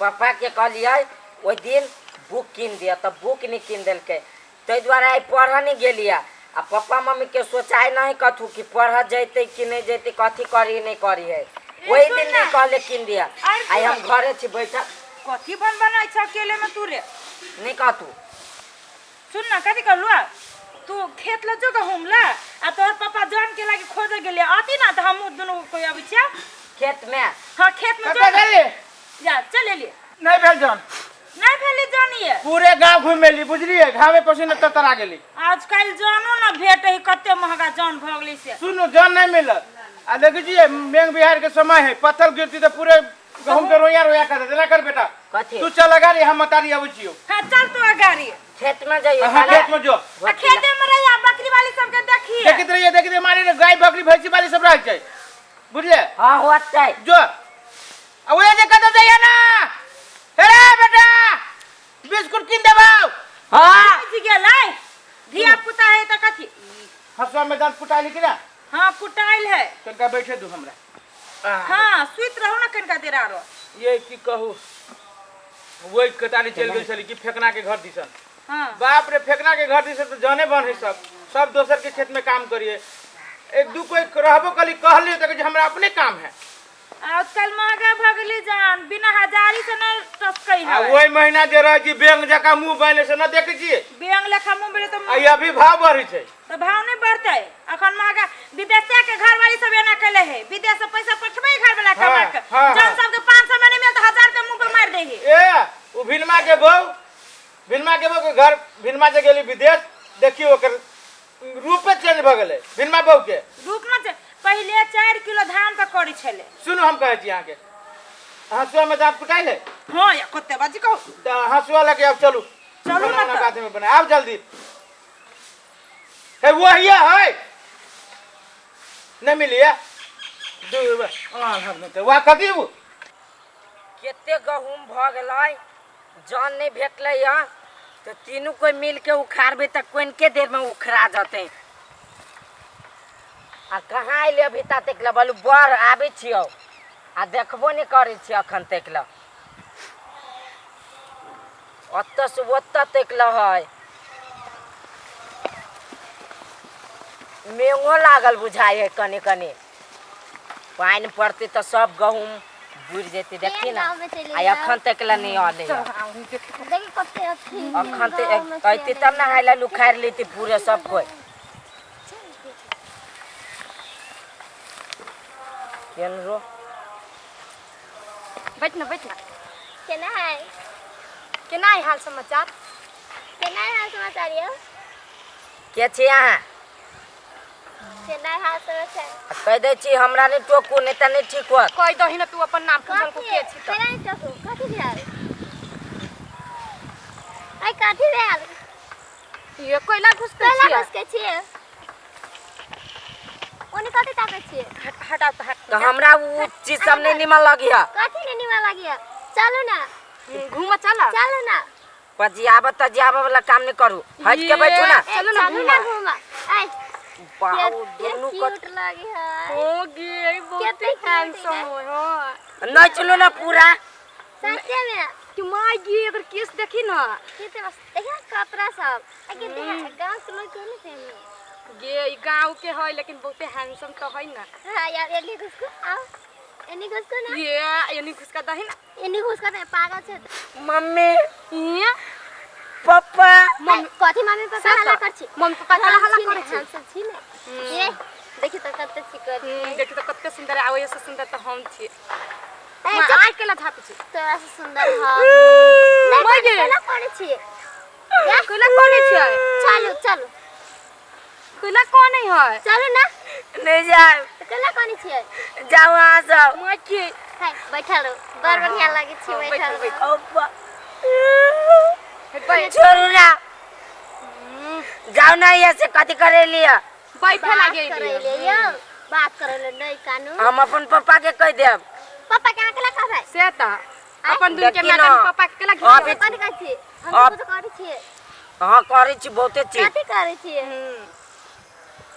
पप्पाके कहलियै ओहि दिन बुक कीन दिअ तऽ बुक नहि कीन देलकै, ताहि दुआरे आइ पढ़ऽ नहि गेलियै। आ पप्पा मम्मीके सोचाइ नहि कथू कि पढ़ऽ जैतै कि नहि जैतै, कथी करी नहि करी है। ओहि सुन दिन ना। नहि कहले कीन दिअ। आर आइ हम सुन। घरे छी बैठल। कथी बन बनाइ छ अकेले में तू रे? नहि कहतू। सुन ना, कथी कहलु? तू खेत ल जो गहूम ला, आ तोहर पापा जन के लागी खोजे गेले आती ना, त हमहू दुनू कोई अबै छियै। खेत में? हाँ, खेत में। कतऽ जो ना। गेली? जा, चल एलिए। नहि भेल जन। नहीं भेली जन ये? पूरे गांव घूम एली, बुझलियै? घामे पसीने ततरा गेली। आजकल जनो ना भेटे है, कते महंगा जन भऽ गेलै से। सुनू, जन नहीं मिलत। आ देखै छियै, मेघ बिहार के समय है, पत्थर गिरती तऽ पूरे गहूम के रोया रोया कर देते। ना कर बेटा। कथी? तू चल अगाड़ी, हम मतारी अबै छियौ। हाँ, चल तू अगाड़ी। खेत में जाइए। हाँ, खेत में जो। आ खेते में रहिया, बकरी वाली सबके देखिए। देखैत रहिए, देखैत रहिए, मारे रे, गाय बकरी भैंसी वाली सब रहै छै, बुझले? हाँ, होतै। जो, आ ओए जे कतौ जाइए ना। हे रे बेटा, बिस्कुट कीन देबौ। हाँ। बुझि गेलै, धिया पुता है तऽ कथी। हसुआ में दांत कुटाइल कि ना? हाँ, कुटाइल है। तनिका बैठे दू हमरा। हाँ, सुति रहू ना कनिका देर आरो। ये की कहू, वही कतारी चलि गेल छली कि फेकना के घर दिसन। हाँ। बाप रे, फेकना के घर दिसन तऽ जाने बन है, सब सब दोसर के खेत में काम करिए। एक दू कोई रहबो कली, कहलिए तऽ कहै छै, हमरा अपने काम है। आजकल महंगा भऽ गेलै जान, बिना हजारी से न टसकै आ है। ओहि महीना जे रहै छी बैंक जकाँ मुँह बने से न देखै छियै? बैंक लेखा मुँह बने तऽ आ ई अभी भाव बढ़ै छै। तऽ भाव नहि बढ़तै अखन महंगा? विदेशे के घरवाली सब एना केले है, विदेश से पैसा पठबै घर वाला कमा के। हाँ, जन हाँ। सबके 500 में नहीं मिलत, 1000 रुपया मुंह पे मार दे है। ए ओ भिनमा के बहू, भिनमा के बहू के घर, भिनमा जे गेली विदेश, देखियौ ओकर रूपे चेंज भऽ गेलै भिनमा बहू के। रूप न पहिले 4 किलो धान पर करै छलै। सुनू, हम कहै छी अहाँके, हँसुआ में दाँत कुटाइल है? हाँ या, कते बाजी कहू। तऽ हँसुआ लऽ के आब चलू। चलू ना खाना उना तऽ। बाद में बनाए, आब जल्दी। हे, वो ही है, नहीं मिली है दू। हाँ हाँ, तो वह कथी वो कते गहूम भऽ गेलै, जन नहि भेटलै यऽ तऽ तीनू कोइ मिल के उखाड़बै तऽ कोनके देरमे उखड़ा जेतै। आ कहाँ अयलै अभी ता तक लए? बोलू, बड़ आबै छियौ आ देखबो नहि करै छियै अखन तक लए। ओतऽ से ओतऽ तक लए है। मेघो लागल बुझाइ है, कनि कनि पानि पड़तै तऽ सब गहूम बुड़ि जेतै। देखी ना, गाँव में चलि आ अखन तक लए नहि अलै हँ। देखी कते अथी अखन तऽ गाँव में अयतै तब ने हाइ लाल उखाड़ि लेतै पूरे सब कोइ। केन रो। बैठ ना, बैठ ना। केना है? केना है हाल समाचार? केना है हाल समाचार यौ? के छी अहाँ? केना है हाल समाचार? आ कहि दै छी, हमरा नहि टोकू, नहि तऽ नहि ठीक होत। कहि दही ना तू अपन नाम, पूछल को कथी के छी तऽ। केना है टकू? कथी भेल? आई कथी भेल? ये कोइला घुसकै कोयला छियै? घुसकै छियै? ओने कथी ताकै छियै? हट, हटाउ तऽ, हट। तऽ हमरा उ चीज सब नहि निमन लगी है। कथी नहि निमन लागिया? चलू ना। घूमऽ चल। चलू ना। पजियाबऽ तजियाबऽ वाला काम नहि करू, हटि के बैठू ना। ए, चलू ना चलू ना घूमऽ। घूमऽ। आई बाऊ, दुनू क्यूट लागे है। हो गे, बहुत कते cute handsome है। हो। हाँ। नहि चलू ना पूरा। सच्चे में। कि my गे, एकर केस देखी ना। कते मस्त, देखिए कपड़ा सब। आ के गांव के लोग के नहीं पहने। गे, ई गांव के है लेकिन बहुते हैंडसम तो है ना। हाँ यार, एनी घुसको आओ, एनी घुसको ना। ये एनी घुसका दही ना। एनी घुसका दे, पागल छे। मम्मी, ये पप्पा। मम्मी कथी? मम्मी पापा से हल्ला तऽ। कर छी? मम्मी पापा हल्ला हल्ला करै हम छै। सब छी ने। ये देखी तो कते चिकन। देखी तऽ कते सुंदर आबै से सुंदर तऽ हम छी। ए, माँ, चुप। आइ केला झापै छी? तोरा से सुंदर हम नहीं। माय गे। कोला करे छी? कोइला कोने छियै? चलू चलू। कोइला कोने है? चलू ना। नहि जायब। तऽ कोला कोने छियै? जाउ अहाँ सब। माँ के। हाय, बैठल रहू, बड़ बढ़िया लागे छी। हाँ, बैठल बैठल, रहू। अब्बा। बैठ। छोड़ू ना, जाउ ना यहाँ से। कथी करे लिअ? बैठे बात लागे। करै ले यौ, बात करै ले नहि कानू। हम अपन पप्पा के कहि देब। पापा के अहाँ केला कहबै? से तऽ अपन दुन के देखी मैडम ना। पापा के केला अभी- कथी कहै छियै? हम अब- तऽ कुछ करै छियै? हाँ, करै छी बहुते चीज। कथी करै छियै?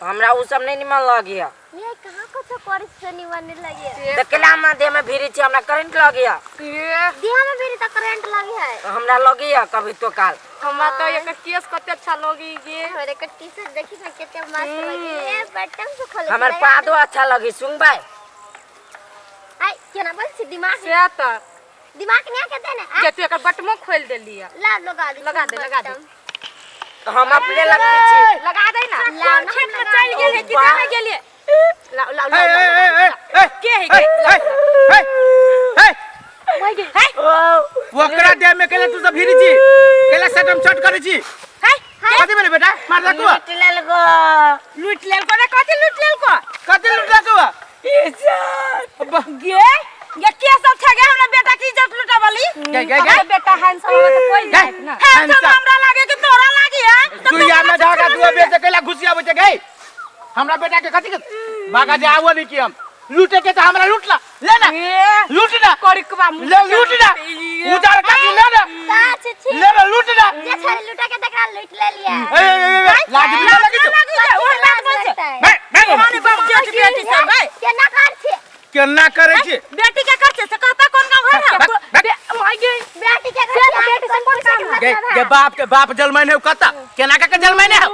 हमरा उ सब नहीं निमन लगिया। ये कहाँ कुछ करे से निमन नहीं लगे। त केला हमरा देह में भिरी छी, हमरा करंट लगिया। ये देह में भी तो करंट लगे है। हमरा लगिया कभी तो काल। हमरा तो एकर केस कते अच्छा लगी गे। हमरे के टी शर्ट देखी ना केते मस्त लगी। ए बटन से खोले। हमर पादो अच्छा लगी सुन भाई। आई केना बोल छी दिमाग से त दिमाग नहीं कहते ना। जे तू एकर बटमो खोल देली। ला लगा दे, लगा दे, लगा दे। हम अपने लगबै छी। लगा दे ना। ला खेत में चल गेल है कि जाने गेलिए? ला ला ए, ला ए, ए, ए, के है ए, के? ए, ए, ए, है ओकरा देह में केला तू सब भिरी छी, केला सटम चट करै छी। है कथी भेलै बेटा? मार दको। लूट लेलको। लूट लेलको रे? कथी लूट लेलको? कथी लूट लेलको? इज्जत। गे ये के सब छे गे हमरा बेटा की इज्जत लुटावली? गे गे गे। बेटा हैंडसम हो त कोई गे। जात ना। हैंडसम हमरा लागे कि तोरा लागी है? सुइया में धागा दुआ बेच केला घुसी आबै छै गे। हमरा बेटा के कथी के बागा जे आवो नहीं कि हम लूटे के त हमरा लूटला ले ना, लूट ना करिकबा ले, लूट ना उजार काकी ले ना, का छी छी ले ना लूट ना। जे छे लूटा के देखरा लूट ले लिया। ए ए ए, ए लाज भी ना लगी छौ। लागी छै ओ लाज बोल छै। मैं मैं माने बाप जेठ बेटी सब है केना कर छी? केना करै छी? बेटी के कर छै से कहता कोन गांव घर है? बक, माय गे बेटी के कर छी, बेटी से कोन काम है? गे गे बाप के बाप जलमैन है कता केना के जलमैन है?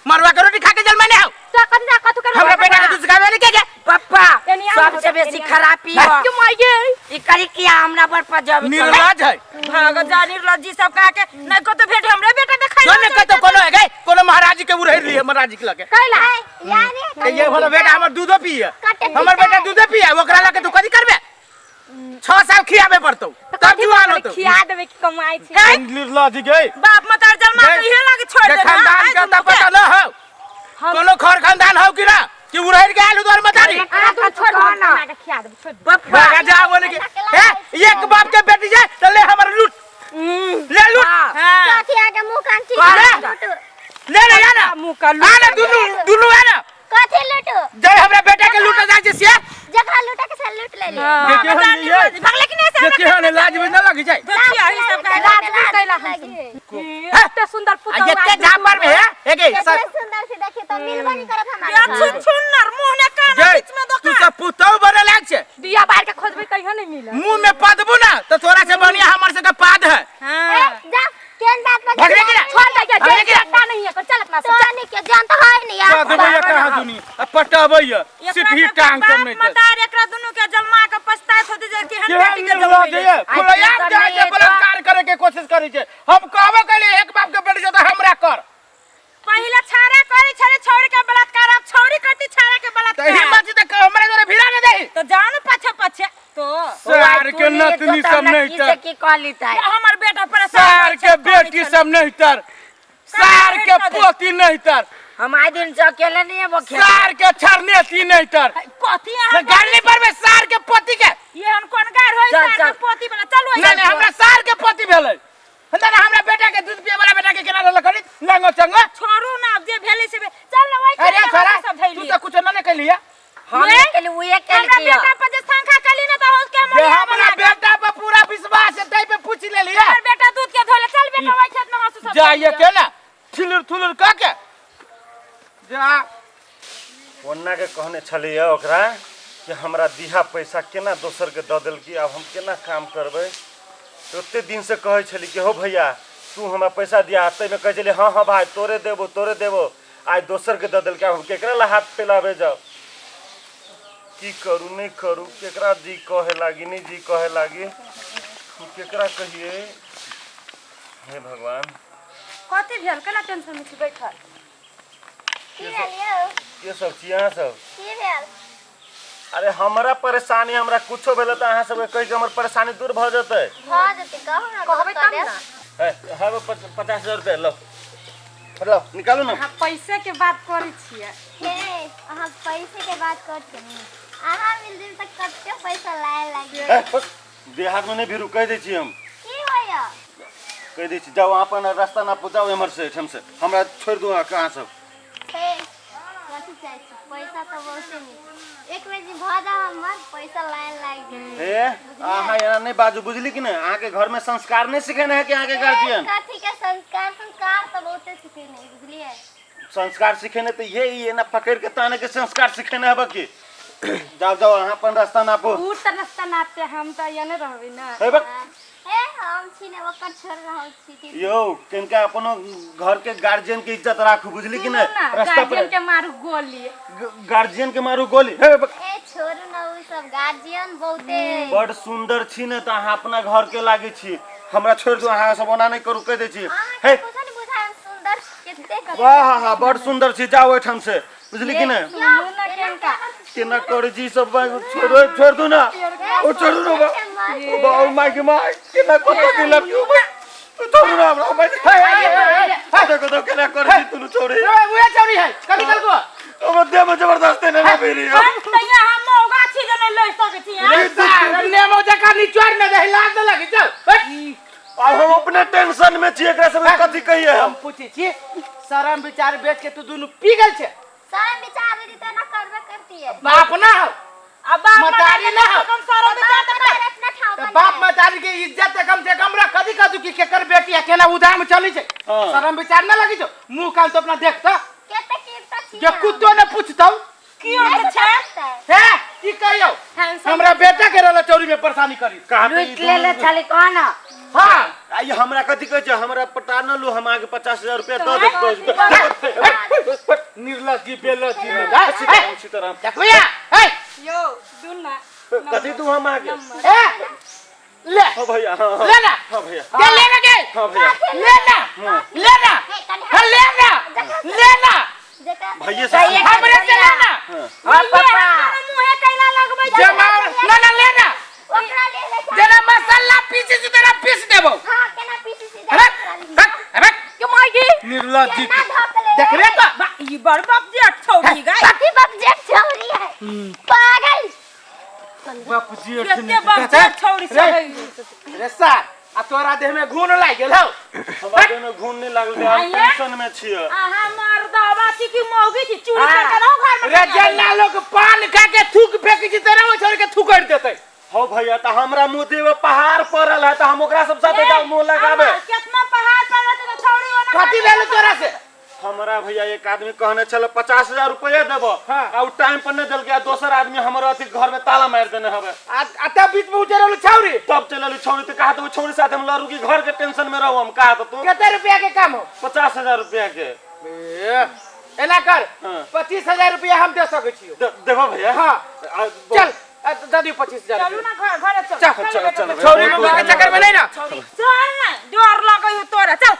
मरवा के रोटी खा के जलमैन है? तो कथी जा कथु कर हमरा बेटा के तू सिखाबे नहीं के गे? पप्पा एनी आउ, सबसे बेसी एनी आउ। खराबी हो क्यों माय गे? ई करी किया हमरा पर पजाबी। निर्लज है। भाग जा निर्लज्जी सब कहा के नहीं को तो भेट हमरे बेटा देखाई। जो ने कतो कोनो है गे, कोनो महाराज जी के उड़ै लिए महाराज जी के लगे। कैला यानी ये वाला बेटा हमर दूधो पिए, कटे हमर बेटा दूधे पिए, ओकरा लगे तू कथी करबे? 6 साल खियाबे पड़तौ तब जुआन होतौ। खिया देबे कि कमाई छी। निर्लज गे। बाप मतार जन्मा के इहे लागे छोड़ के दे। खानदान के त पता न हो, कोनो खर खानदान हो कि ना कि उड़ैर के आलू तोर मतारी। अहाँ तू छोड़ दे, कमा के खिया देबे छोड़ दे। पप्पा भागा जा बोले के हे एक बाप के बेटी जाए त ले हमर लूट, ले लूट। हां कथी आगे मुंह कान छी ले। लूटू। ले ले आ ना, मुंह का आ ना, दुनू दुनू आ ना। कथी लूटू? जब हमरा बेटा के लूट जाय छै से जकरा लूटा के से लूट ले ले। देखियो हम ये भागले कि नहीं से? देखियो हम लाज भी न लगी जाए। देखियो ही सब कहा लाज भी कैला हम एते सुंदर आ पुतहु एते झापर में है एगे केते सुंदर से देखी तो मिलबो नहीं करत या हमारे। छुन छुन नर मुंह ने कान गे बीच में तू दोकान सब पुतहु बने लाग छै। दिया बार के खोजबे तैयो नहीं मिले। मुंह में पदबू ना तो तोरा से बढ़िया हमर से के पाद है। हां ए, जा केन बात पर भगले कि ना? छोड़ दे भगले जे कि ना? बेटा नहीं है चल अपना से तो नहीं के जान तो है नहीं यार। पदबैया कहाँ दुनी आ पटबैया सीधी टांग सब नहीं मतार एकरा दुनू के जन्मा के पछताइत होते जे कि हम बेटी के निर्लज जन्म है खुलेआम जाय छै बलात्कार करे के कोशिश करै छै। हम कहबो केलिए एक बाप के बेटी छै त हमरा कर। पहिले छाड़ा करे छले छौड़ी के बलात्कार, अब छौड़ी करती छाड़ा के त बलात्कार। हिम्मत त हमरा जोरे भिड़ा न देही तो जान पाछे पाछे तो सार के नतनी सब नहीं तर, की कहली ताई हमर बेटा परेशान सार के बेटी सब नहीं तर, सार के पोती नहीं तर, हम आइ दिन से अकेले नहीं है वो खेत। सार के छरनेती नहीं तर। कथी अहाँ गाड़ी नहीं परबे सार के पोती के। ये हम कोन गार होई चल, सार के चल। पोती वाला चल नहीं नहीं हमरा सार के पोती भेलै। ना ना हमरा बेटा के दूध पिए वाला बेटा के केना रहल करी लंगो चंगो। छोड़ू ना अब जे भेलै से चल ना ओइ अरे छोरा सब तू धैली तो कुछ न ने कैलिया। हम नहीं केली उहे हमरा केलकी बेटा पर जे शंखा कली ना त होस के जे मोरिया हमरा बना बेटा पर पूरा विश्वास है तै पे पूछ लेलिया। हमर बेटा दूध के धोले चल बेटा ओइ खेत में हंसू सब जाइए के ना थिलुर थुलुर क के जा। ओन्ना के कहने छलैया ओकरा कि हमरा दिहा पैसा केना दोसर के दऽ देलकी, आब हम केना काम करबै। ओते दिन से कहै छली कि हो भैया तू हमरा पैसा दिया, ताहिमे कहै छली हाँ हाँ भाई तोरे देबो तोरे देबो, आइ दोसर के दऽ देलकै, आब हम केकरा ला हाथ फैलाबे जाउ। की करू नहीं करू, केकरा जी कहे लागी नहीं जी कहे लागी, हम केकरा कहिए। हे भगवान कथी भेल केना टेंशन में छी बैठल? की भेल यौ? के सब छी अहाँ सब? की भेल? अरे हमरा परेशानी, हमरा कुछो भेलै तऽ अहाँ सबके कहि के हमर परेशानी दूर भऽ जेतै। भऽ जेतै कहू ना। कहबै तब ना। है हाँ 50,000 रुपया लो लो निकालू ना। अहाँ पैसे के बात करै छियै? हे अहाँ पैसे के बात करते अहाँ मिल दिन तक कते पैसा लाए लागी। देहात में नहीं भिरू कहि दै छी हम। की होया? कहि दै छी जाउ अपन रास्ता ना जाउ एम्हर से एहिठाम से, हमरा छोड़ि दू अहाँ कहाँ सब। हे कथी चाहै छी? पैसा तऽ बहुते मिल एक बेर जी भऽ जा हमर पैसा लाए लागि गेल। हे अहाँ एना नहीं बाजू बुझली कि नहीं? अहाँके घर में संस्कार नहीं सिखेने है कि अहाँके गार्जियन? कथी के संस्कार? संस्कार तऽ बहुते सिखेने बुझलियै। संस्कार सिखेने तऽ ये ई एना पकड़ि के ताने के संस्कार सिखेने हेबऽ की जाओ जाओ अहाँ अपन रास्ता नापू। उ तऽ रास्ता नापते, हम तऽ एने रहबै ना। हेबे ए हम छी ने ओकर छोड़ रहल छी दीदी। यौ कनिका अपनो घर के गार्जियन के इज्जत राखू, बुझली कि नहीं? सुनू ना, रास्ता पर गार्जियन के मारू गोली। गार्जियन के मारू गोली। हे ए छोड़ू ना उ सब गार्जियन बहुते बड़ सुंदर छी ने तऽ अहाँ अपना घर के लागे छी। हमरा छोड़ दू, अहाँ सब ओना नहीं करू, कह दै छी। अहाँके हे कुछो नहीं बुझायल सुंदर कते। वाह हा हा बड़ सुंदर छी, जाओ ओहिठाम से, बुझली कि नहीं? सुनू ना केनका केना करै छी सब बात, छोड़ो, छोड़ दू ना, ओ छोड़ दू ना बा। ओ बा, ओ my के my केना कत दिलक यौ बा। छोड़ू ना हमरा my. हे देखो तो केना करै छी दुनू छोड़ी। ए, उहे छौरी है कथी कहलको? हमरा देह में जबरदस्ती नहीं ना भेली। तैया हम मौगा छी जे नहि लहि सकै छी। रे सार नेमो जका निचोड़ न दे लाज न लगी, चल हट। आब हम अपने टेंशन में छी, एकरा सब कथी कहिए हम? हम पूछै छी, शरम विचार बेच के तू दुनू पी गेल छै? शरम विचार दीदी तो ना करबे करती है। बाप ना हो, आ बाप मतारी ना हो। कम सारा विचार बाप तऽ मतारी इतना ठाव तऽ बाप मतारी के इज्जत तऽ कम से कम रख। कथी कथी की केकर बेटी है, केना उदाम चली छै। हाँ। शरम विचार ना लगी छौ? मुंह कान तो अपना देखता केते कीर्ता छी जे कुत्तो ने पूछतौ। कियो के छै? हे की कहियौ, हमरा बेटा के रहल चोरी में परेशानी करी। कहाँ पे ई लूटि लेले दुनू- छली कह ना। हाँ। आ ई हमरा कथी कहै छै? हमरा पटा न लू, हम आगे 50,000 रुपया दऽ देब। निर्लज जी बेलज जी। सीताराम सीताराम। देखबैया हे। यो दुन ना। कथी तू हम आगे? ए ले। हाँ भैया, हाँ हाँ। ले ना। हाँ भैया। के ले ना के। हाँ भैया। ले ना, ले ना, हाँ, ले ना, ले ना। भैया से हमरे से ले ना। हाँ पापा। मुँहे कैला लगबै छै? जमा ना ना, ले ना। ओकरा ले ले। जेना मसाला पीसी से तेरा पीस देबो। हां केना पीसी से? हट हट हट। के माय निर्लज जी। केना धक ले। देख रे तो। बा, ई बड़ बाप जे छौड़ी गाय। कथी बाप जेठ छौरी है पागल। बाप जी। केते बाप जे छौड़ी सब है। रे सार, आ तोरा देह में घून लागि गेल हौ? हमरा देह में घून नहीं लागल, हम आइए। टेंशन में छियै। अहाँ मर्दावा छी कि मौगी छी? चूड़ी कर के रहो घर में। रे जेना लोग पान खा के थूक फेंकै छै तेना ओ छोड़ के थूकड़ देतै। हो भैया, तऽ हमरा मुँह देवे पहाड़ पड़ल है, तऽ हम ओकरा सब साथे जाउ मुँह लगाबे? केतना पहाड़ पर रहतै तऽ छौड़ी ओना। कथी भेल तोरा से? हमरा भैया एक आदमी कहने छल 50,000 रुपया देबो। हाँ। आ उ टाइम पर नहीं देलकै, आ दोसर आदमी हमर अथी घर में ताला मारि देने हवे। आ तब बीच में उचरल छौरी? तब चलि एलू छौरी तऽ कहा तऽ उ छौरी साथे हम लड़ू कि घर के टेंशन में रहू हम? कहा तऽ तू। कते रुपया के काम हो? 50,000 रुपया के। ए, एना कर। हाँ। 25,000 रुपया हम दे सकै छियौ। देबो भैया? हाँ। चल चल आ, दे दियौ 25,000। चलू ना घर, घरे चल। चल। चल, चल, छौरी में के चक्कर में नहीं ना। चल ना, डर लगै हो तोरा, चल।